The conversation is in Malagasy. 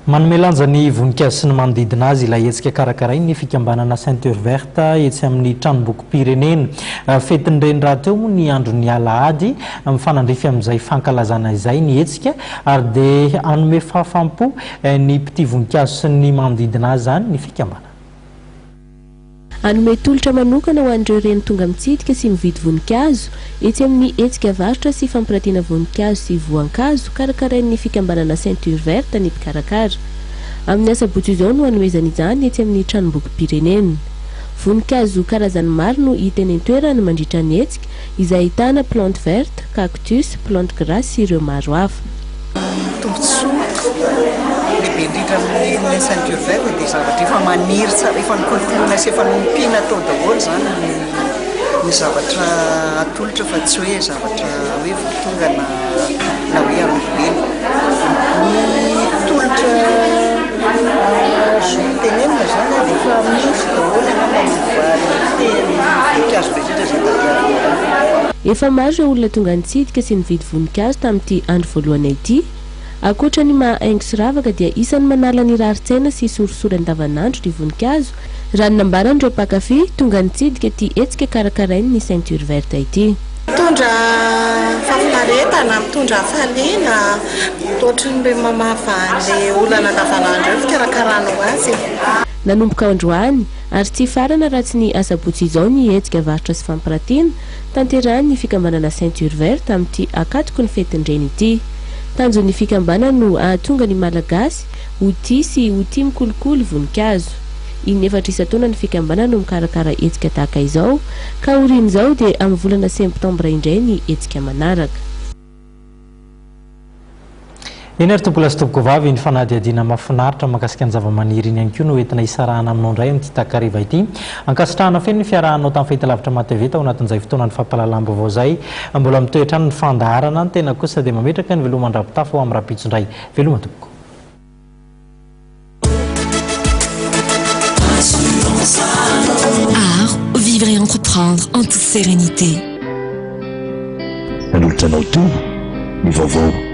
Manome lanja ny voninkazo sy ny manodidina azy ilay hetsika karakarain'ny fikambanana Ceinture Verte etsy amin'ny Tranombokim-pirenena. Fetin'ny reny rahateo moa ny andron'ny alahady, mifanandrify amin'izay fankalazana izay ny hetsika ary dia hanome fahafaham-po ny mpitia voninkazo sy ny manodidina azy izany ny fikambanana. Hanome tolotra manokana ho an'ireo reny tonga mitsidika sy mividy voninkazo etsy amin'ny hetsika varotra sy fampiratiana voninkazo sy voankazo karakarain'ny fikambanana Ceinture Verte ny mpikarakara. Amin'ny asabotsy izao no hanomezana izany etsy amin'ny tranombokim-pirenena. Voninkazo karazany maro no hita eny an-toerana mandritra ny hetsika izay ahitana plante verte, cactus, plante grasse sy ireo maro hafa. Ny tombontsoa lehibe indrindra amin'ny ceinture verte dia zavatra efa maniry tsara, efa nokolokoloina sy efa nompiana tao daholo izany ny zavatra atolotra fa tsy hoe zavatra hoe vao tonga na na hoe ambolena. Ny tolotra azo tenenina izany dia efa misy daholo angamba ny vary, ny teny, ny voninkazo rehetra izay tadiavina. Efa maro ireo olona tonga nitsidika sy nividy voninkazo tamin'ity andro voalohany ity. Ankoatra ny maha haingo sy ravaka dia isan'ny manala ny rarin-tsaina sy sorisory andavanandro ny voninkazo, raha ny nambaran'ireo mpankafy tonga nitsidika ity hetsika karakarain'ny Ceinture Verte ity. Mitondra fahafinaretana, mitondra hafaliana, ohatry ny hoe mamahavaha an'ilay olana andavanandro eo ny fikarakarana ho azy e. Nanomboka androany ary tsy hifarana raha tsy ny asabotsy izao ny hetsika varotra sy fampiratiana Tanterahin'ny fikambanana Ceinture Verte amin'ity ankatoky ny fetin-dreny ity. Tanjon'ny fikambanana no hahatonga ny Malagasy ho tia sy ho tia mikolokolo voninkazo. In'efatra isan-taona ny fikambanana no mikarakara hetsika tahaka izao, ka aorian'izao dia amin'ny volana semptambra indray ny hetsika manaraka. Eny ary tompolahy sy tompokovavy, iny fanadihadiana mahafinaritra mahakasika ny zavamaniry iny ihany koa no entina hisarahana aminao indray amin'ity takariva ity. Ankasitrahana feno ny fiarahanao tamin'ny fahitalavitra MATV tao anatin'izay fotoanan'ny fampahalalam-baovao izay. Mbola mitohy hatrany ny fandaharana, ny tena kosa dia mametraka ny veloma mandra-pitafa ho amin'ny rahampitso indray. Veloma tompoko. Art, vivre et entreprendre en toute sérénité. Nanolotra anao teo ny vaovao.